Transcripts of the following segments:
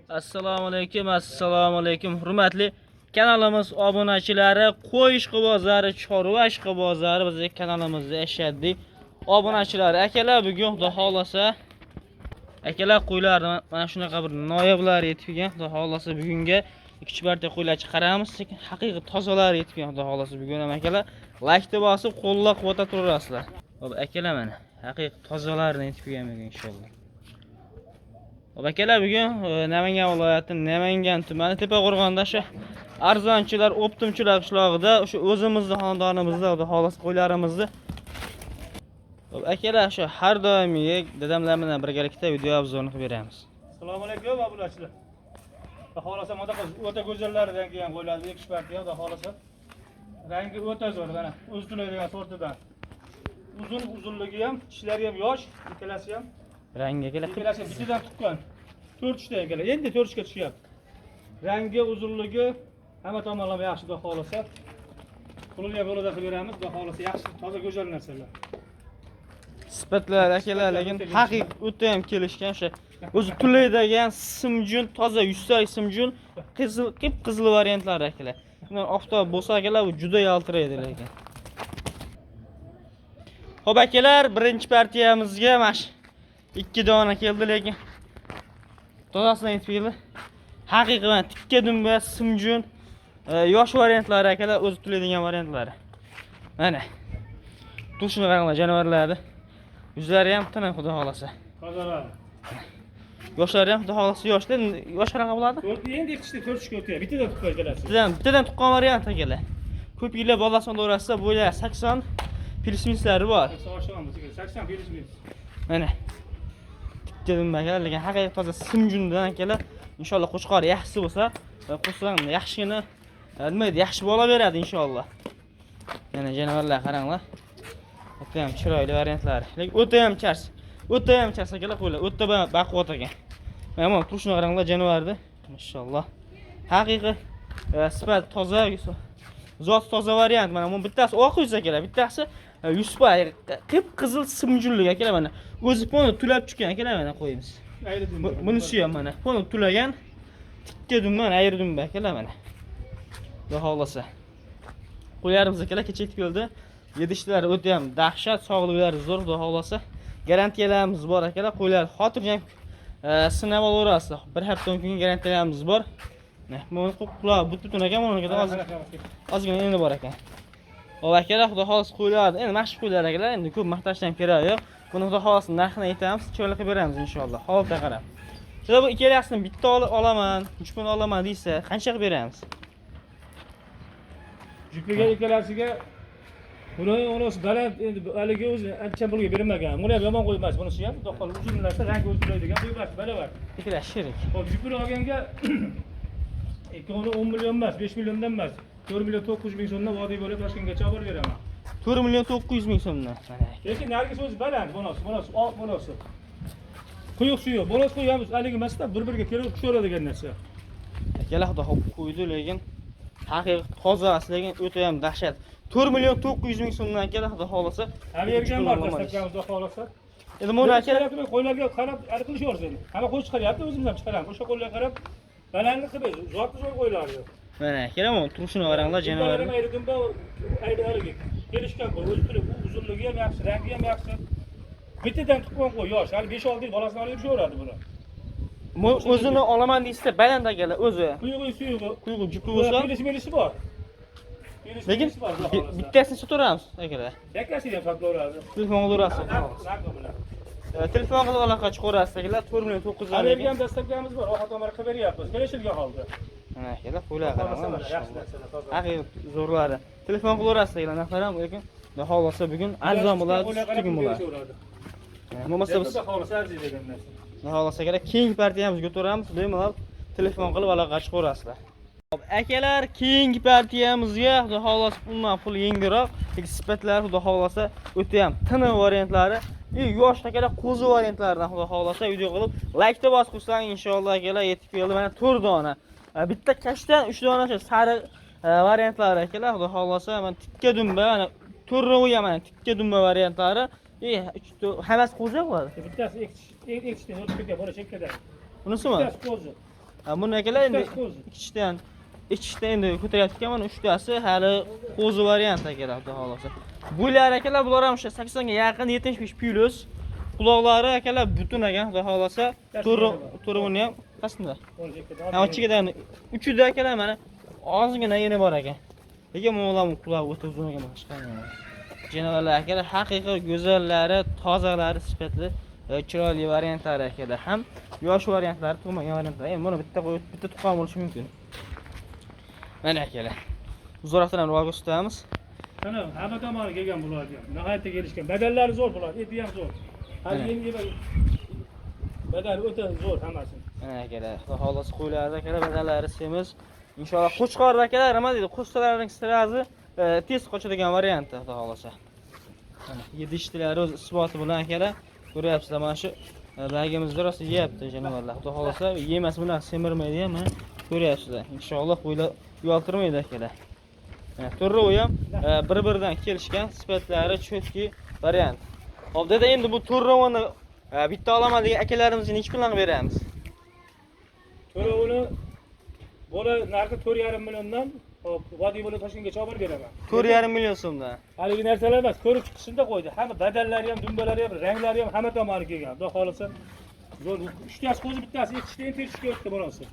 Assalomu alaykum, assalomu alaykum. Hurmatli kanalimiz obunachilari, qo'y ishqibozlari, chorva ishqibozlari, bizni kanalimizda ashaddiy obunachilari. Akalar, bugun Xudo xolasa akalar qo'ylarni mana shunaqa bir noyoblar yetib kelgan. Xudo xolasa bugunga ikki marta qo'ylar chiqaramiz, lekin haqiqiy tozalari yetib kelgan. Xudo xolasa bugun ham akalar laykni bosib qo'llab-quvvatlab turaverasizlar. Xo'p, akalar, mana haqiqiy tozalarini yetib kelgan bugun inshaalloh. Xo'p, akalar, bugun Namangan viloyati Namangan tumani Tepaqo'rg'onda o'sha arzonchilar, оптом chilar qishlog'ida o'sha o'zimizni xonadonimizda Xudo xolasa qo'ylarimizni. Xo'p, akalar, shu har doimgidek dadamlar bilan birgalikda video обзор ni qilib beramiz. Assalomu alaykum, obunachilar. Xudo xolasa mana o'ta go'zallaridan kelgan qo'ylarni ekish partiya, xudo xolasa. Rangi o'ta zo'r, mana o'zi to'laydigan sortidan. Uzun uzunligi ham, tishlari ham yosh, ikkalasi ham. Rangi, akalar. Ikkalasi ham bittadan tuqqan. To'rt tishda ikkala. Endi to'rt tishga tushyapti. Rangi, uzunligi hamma tomonlama yaxshi, xudo xolasa. Pulini ham yo'lida qilib beramiz, xudo xolasa, yaxshi, toza, go'zal narsalar. Sifatlar, akalar, lekin haqiqiy o'ta ham kelishgan, o'sha o'zi tulaydigan simjun, toza yuztalik simjun, qizil, qip qizil variantlari, akalar. Bundan oftob bo'lsa, akalar, bu juda yaltiraydi lekin. Xo'p, akalar, birinchi partiyamizga mana shu ikki dona keldi, lekin tozasidan yetib keldi. Haqiqiy mana tikka dumba, simjun, yosh variantlari, akalar, o'zi tulaydigan variantlari. Mana. Turishini qaranglar jonivorlarni. Yuzlari ham tiniq, xudo xolasa. Tozalar. Yoshlari ham, xudo xolasa, yoshda. Yosh qanaqa bo'ladi? To'rt, endi ikki tishda, to'rt tishga o'tyapti. Bittadan tuqqan ikkalasi. Bittadan tuqqan variant, akalar. Ko'p yillar bolasini o'rasida bo'ylari 80 плюс-минус lari bor. 80 плюс минус. Mana. Tikka dumba, akalar, lekin haqiqiy toza simjundan, akalar. Inshaalloh qo'chqor yaxshisi bo'lsa, qo'shsam yaxshigina, nima edi, yaxshi bola beradi inshaalloh. Mana jonivorlar, qaranglar. O'ta ham chiroyli variantlari. Lekin o'ta ham chars. O'ta ham chars, akalar, qo'ylar. O'ta baquvvat ekan. Mana bu turishini qaranglar jonivorni. Mashalloh. Haqiqiy sifat toza, zot toza variant. Mana bu bittasi oq yuz, akalar, bittasi yuzpay, qip qizil simjunlik, akalar, mana. O'zi poni tulab tushgan, akalar, mana qo'yimiz. Ayri dumba. Bunisi ham mana poni tulagan tikka dumba, mana ayri dumba, akalar, mana. Xudo xohlasa. Qo'ylarimiz, akalar, kecha yetib keldi. Yedishlari o'ta ham dahshat, sog'liqlari zo'r, xudo xohlasa. Garantiyalarimiz bor, akalar, qo'ylar xotirjam sinab olaverasiz. Bir hafta 10 kunga garantiyalarimiz bor. Buni qulog'i butun ekan, bunikida ozgina endi bor ekan. Xo'p, akalar, xudo xohlasa qo'ylarni, endi mana shu qo'ylar, akalar, endi ko'p maqtashdan ham keragi yo'q. Buni xudo xohlasa narxini aytamiz, chiroyli qilib beramiz inshaalloh. Holatga qarab. Sizlar bu ikkalasini bitta olaman, jupini olaman deysa, qancha qilib beramiz? Jupliga ikkalasiga buni unisi baland, endi haligi o'zi ancha pulga bermagan. Buni ham yomon qo'ymas, bunisi ham xudo xohlasa uzun narsa, rangi o'zi turadigan qo'ymas, baravar. Ikkalasi sherik. Xo'p, jupini olganga ikkovini 10 million emas, 5 milliondan emas, 4 million 900 ming so'mdan vodiy bo'lib Toshkentgacha olib borib beraman. 4 million 900 ming so'mdan. Mana. Lekin nargisi o'zi baland, bunisi, oq bunisi. Quyuq suvi, bunisi qo'yamiz, haligi emasda, bir-biriga kelib tushaveradigan narsa. Akalar, xudo xohlasa qo'ydi, lekin haqiqiy tozasi, lekin o'ta ham dahshat. 4 million 900 ming so'mdan, akalar, xudo xohlasa. Hali yergan bor, Jupini olaman. Доставка miz, xudo xohlasa. Endi buni, akalar, Qo'ylarga qarab hali qilishaversin. Hamma qo'y chiqaryapti, o'zimiz ham chiqaramiz. O'sha qo'ylarga qarab balandni qilib, zotli zo'r qo'ylarni. Mana akalar, mana turishini qaranglar jonivorni. Ayri dumba, ayri haligi kelishgan qo'y, o'zi turib, u uzunligi ham yaxshi, rangi ham yaxshi. Bittadan tuqqan qo'y, yosh, hali 5-6 yil bolasini olib yurishaveradi buni. Bu o'zini olaman deysiz, baland, akalar, o'zi. Quyug'i suyug'i. Quyug'i jupi bo'lsa, Kelish melishi bor. Kelish lekin melishi bor, xudo xohlasa. Bittasini sotaveramiz, akalar. Yakasini ham sotilaveradi. Telefon qilaverasiz. Narxi bilan. Telefon qilib aloqa chiqaverasiz, akalar, 4 million 900 Hali yerga ham доставка miz bor, ovqat tomar qilib beryapmiz. Kelishilgan holda. Mana, akalar, qo'ylar Xohlasa qaranglar. mana, yaxshi narsalar, toza. Haqiqiy zo'rlari. Telefon qilaverasiz, akalar, narxlar ham lekin xudo xohlasa bugun arzon bo'ladi, Qo'ylar qarab tugun bo'ladi. berishaveradi. Bo'lmasa biz Xudo xohlasa arziydi degan narsa. xudo xohlasa, akalar, keyingi partiyamizga o'taveramiz, bemalol telefon qilib aloqa chiqaverasizlar. Xo'p, akalar, keyingi partiyamizga xudo xohlasa umuman pul yengilroq, lekin sifatlari xudo xohlasa o'ta ham tiniq variantlari. И yosh, akalar, qo'zi variantlaridan xudo xohlasa video qilib laykda bosib qo'ysang inshaalloh, akalar, yetib keldi mana 4 dona. Bitta kashdan 3 dona shu sariq variantlari, akalar, xudo xohlasa mana tikka dumba, mana to'rrovi ham mana tikka dumba variantlari. И hammasi qo'zi bo'ladi. Bittasi ekishdan o'tib ketgan bola chekkada. Bunisimi? Bittasi qo'zi. Buni akalar endi Uchtasi qo'zi. Ikkishdan ikkishta endi ko'tarayotgan, mana uchtasi hali qo'zi variant akalar, xudo xohlasa. Bular akalar, bular ham o'sha 80 ga yaqin, 75 plus. Quloqlari akalar butun ekan, xudo xohlasa. To'ri to'rivini ham qasida. Ha, ichidan uchida akalar mana ozgina yeni bor ekan. Lekin bularning qulog'i o'ta uzun ekan, boshqa. Jonivorlar akalar haqiqiy go'zallari, tozalari, sifatli, chiroyli variantlari akalar ham yosh variantlari, tug'magan variantlari. Endi buni bitta qo'yib, bitta tuqqan bo'lishi mumkin. Mana akalar. Uzoqroqdan ham rivojga tutamiz. Mana hamma tomoni kelgan bular ham. Nihoyatda kelishgan. Badallari zo'r bular, eti ham zo'r. Hali Mana. endi badali o'ta zo'r hammasi. Mana akalar, xudo xohlasa qo'ylarida akalar badallari semiz. Inshaalloh qo'chqor akalar nima deydi? Qo'shtalarining sirazi tez qochadigan varianti, xudo xohlasa. Mana yedishtilari o'z isboti bilan akalar ko'ryapsizlar, mana shu bagimizda rosa yeyapti jonivorlar. Xudo xohlasa yemas bilan semirmaydi ham, mana ko'ryapsizlar. Inshaalloh qo'ylar uyaltirmaydi akalar. Mana to'rrovi ham bir-biridan kelishgan, sifatlari cho'tki variant. Hop, dada, endi bu to'rrovini bitta olaman degan akalarimizga necha puldan qilib beramiz? To'rovini bola narxi 4,5 milliondan, hop, vodiy bo'la Toshkentgacha olib borib beraman. 4,5 million so'mdan. Haligi narsalar emas, ko'rib chiqishini qo'ydi. Hamma badallari ham, dumbalari ham, ranglari ham hamma tomoni kelgan. Xudo xohlasa zo'r. Uchtasi qo'zi, bittasi ikkita endi terishga o'tdi bolasi.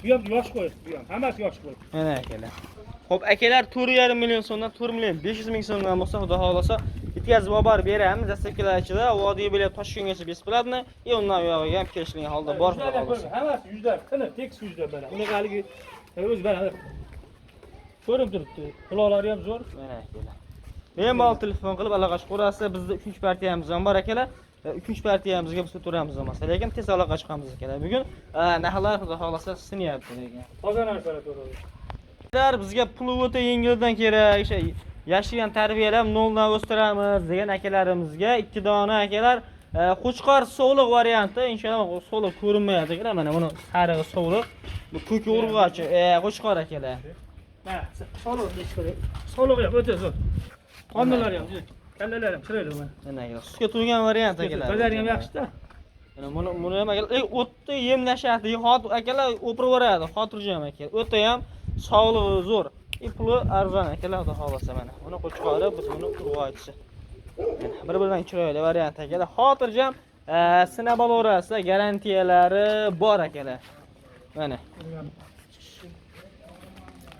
Bu ham yosh qo'y, bu ham hammasi yosh qo'y. Mana akalar. Xo'p, akalar 4,5 million so'mdan, 4 million 500 ming so'mdan bo'lsa, xudo xohlasa yetkazib olib borib beramiz. Dastlabkilar ichida vodiy bilan Toshkentgacha bесплатно, и undan uyog'iga ham kelishilgan holda bor, xudo Yuzlar xohlasa. Hammasi yuzlar, tiniq, tekis yuzlar mana. Unaqa haligi o'zi mana ko'rinib turibdi. Quloqlari ham zo'r. Mana akalar. Bemalol telefon qilib aloqa qurasizlar. Bizda 3-partiyamiz ham bor akalar. 3-partiyamizga biz turamiz bo'lmasa, lekin tez aloqa chiqamiz akalar. Bugun narxlar xudo xohlasa sinyapti lekin. Toza narsalar to'g'ri. Ular bizga puli o'ta yengildan kerak, o'sha yashigan tarbiyalab noldan o'stiramiz degan akalarimizga ikki dona akalar qo'chqor sovliq varianti, inshaalloh sovliq ko'rinmayapti akalar, mana buni sarig'i sovliq, bu ko'k urg'ochi, qo'chqor akalar. Ha, sog'liq chiqadi. Sog'lig'i ham o'ta zo'r. Qonlari ham, kallalari ham chiroyli mana. Mana akalar, sutga to'ygan variant akalar. Bazari ham yaxshi-da. Mana buni ham akalar, o'tni yemlashadi, hozir akalar o'pirib yuboradi, xotirjam akalar. O'ta ham sog'lig'i zo'r. Puli arzon akalar, xudo xohlasa mana. Buni qo'chqori, biz buni urg'ochisi. Mana bir-biridan chiroyli variant akalar. Xotirjam sinab olaverasizlar, garantiyalari bor akalar. Mana.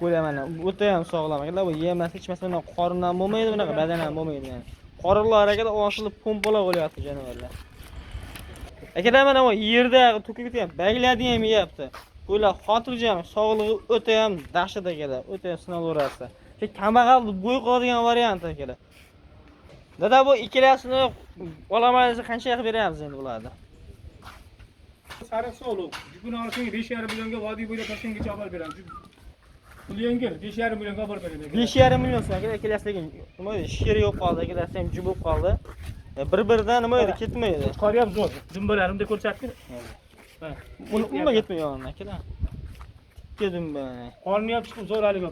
Qo'ylar mana o'ta ham sog'lom akalar. Bu yemas, ichmas bilan qorin ham bo'lmaydi, bunaqa badan ham bo'lmaydi yani. Qorinlar akalar osilib pompalab o'lyapti jonivorlar. Akalar mana bu yerda to'kilib ketgan baglarni ham yeyapti. Qo'ylar xotirjam, sog'lig'i o'ta ham dahshat akalar. O'ta ham sinaverasizlar. Shu kambag'al bo'y qoladigan variant akalar. Dada, bu ikkalasini olaman desa qancha qilib beramiz endi bularni? Sariq sog'liq. Buni olsang 5,5 millionga vodiy bo'ylab Toshkentgacha olib borib beramiz. Pul yengil, 5,5 millionga olib borib beraman. 5,5 million so'm akalar, ikkalasi lekin nima edi, sheri yo'q qoldi, ikkalasi ham jub bo'lib qoldi. Bir-biridan nima edi, ketmaydi. Qori ham zo'r. Dumbalarini ko'rsatgin. Ha. Buni umuman ketmaydi yonidan akalar. Tikka dumba. Qorni ham chiqib zo'r haligi.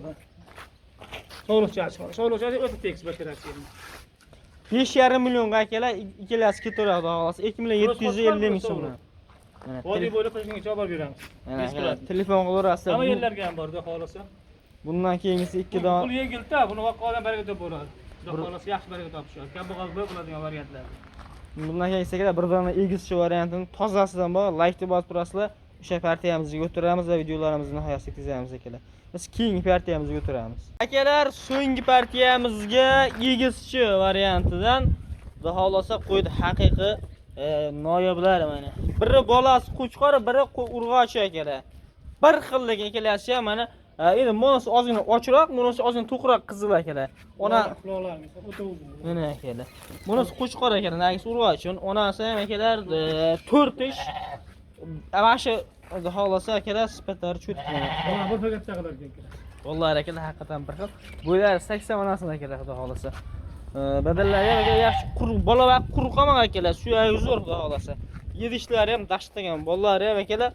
Sog'liqchasi bor. Sog'liqchasi o'ta tekis basharasi. 5,5 millionga akalar ikkalasi ketaveradi xudo xohlasa. 2 million 750 ming so'mdan. Mana Vodiy bo'ylab Toshkentgacha olib borib beramiz. Mana Bes akalar, qiladi. telefon qilaverasizlar. Hamma yerlarga ham bor, xudo xohlasa. Bundan keyingisi ikki Pul dona pul yengil-da, buni vaqt baraka topib bo'ladi. Xudo xohlasa yaxshi baraka topishadi. Kambag'al bo'y qiladigan variantlar. Bundan keyingisi akalar bir dona egizchi variantini tozasidan bor, laykni bosib turasizlar. O'sha partiyamizga o'tiramiz va videolarimizni nihoyasiga yetkazamiz akalar. Biz keyingi partiyamizga o'tiramiz. Akalar, so'nggi partiyamizga egizchi variantidan xudo xohlasa qo'ydi haqiqiy noyoblar mana. Biri bolasi qo'chqor, biri urg'ochi akalar. Bir xillik ikkalasi ham mana endi bunisi ozgina ochroq, bunisi ozgina to'qroq qizil akalar. Ona Quloqlari o'ta uzun. Mana akalar. Bunisi qo'chqor akalar, nargisi urg'ochi. Onasi ham akalar 4 tish. Mana shu xudo xohlasa akalar sifatlari cho'tki mana. Mana bir katta qilar ekan. Vallahi akalar haqiqatan bir xil. Bo'ylari 80 onasini akalar xudo xohlasa. Badallari ham akalar yaxshi quruq, bola vaqt quruq qolmagan akalar, suyagi zo'r xudo xohlasa. Yedishlari ham dahshat ekan, bolalari ham akalar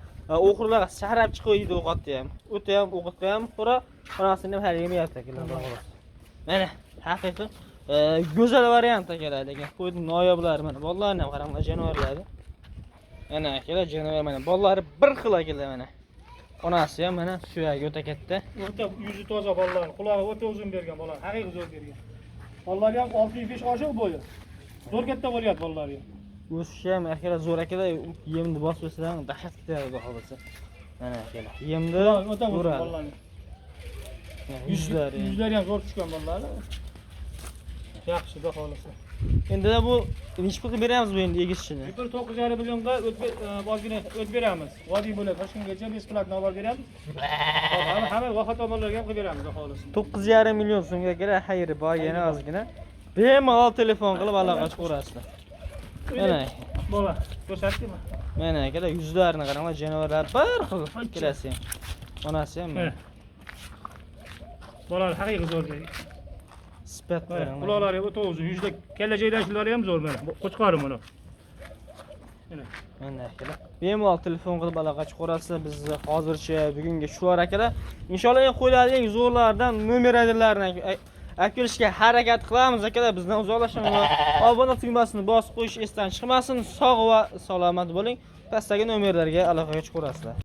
o'g'rilar sahrab chiqib yeydi ovqatni ham. O'ta ham ovqatga ham ko'ra onasini ham hali yemayapti akalar xudo xohlasa. Mana haqiqiy go'zal variant akalar lekin qo'ydi noyoblari mana bolalarni ham qaranglar jonivorlarni. Mana akalar jonivor mana bolalari bir xil akalar mana. Onasi ham mana suyagi o'ta katta. O'ta yuzi toza bolalar, qulog'i o'ta uzun bergan bolalar, haqiqiy zo'r bergan. Bolalari ham 6,5 oshiq bo'yi. Zo'r katta bo'lyapti bolalari ham. O'sishi ham akalar zo'r akalar, yemni bosib o'ssa ham dahshat ketadi xudo xohlasa. Mana akalar, yemni Qulog'i o'ta uzun uradi. bolalarning. Mana yuzlari ham. Yuzlari ham zo'r tushgan bolalar. Yaxshi, xudo xohlasa. Endi bu nechi pulga beramiz bu endi egizchini? Bir 9,5 millionga ozgina o't beramiz. Vodiy bo'ladi, Toshkentgacha бесплатно olib beramiz. Hamma hamma vafot tomonlarga ham qilib beramiz, xudo xohlasa. 9,5 million so'mga akalar, xayri bor yana ozgina. Bemalol telefon qilib aloqa chiqaverasizlar. Mana Bola, ko'rsatdimi? mana akalar, yuzlarini qaranglar, jonivorlar bir xil ikkalasi ham. Onasi ham mana. Bolalar haqiqiy zo'r bergan. Sifat Mana, qaranglar. Quloqlari ham o'ta uzun, yuzda kalla joylashlari ham zo'r mana. Qo'chqori mana. Mana. Mana akalar. Bemalol telefon qilib aloqa chiqaverasizlar. Biz hozircha bugunga shular akalar. Inshaalloh eng qo'ylarni eng zo'rlaridan nomer 1larini olib kelishga harakat qilamiz akalar. Bizdan uzoqlashmang va obuna tugmasini bosib qo'yish esdan chiqmasin. Sog' va salomat bo'ling. Pastdagi nomerlarga aloqaga chiqaverasizlar.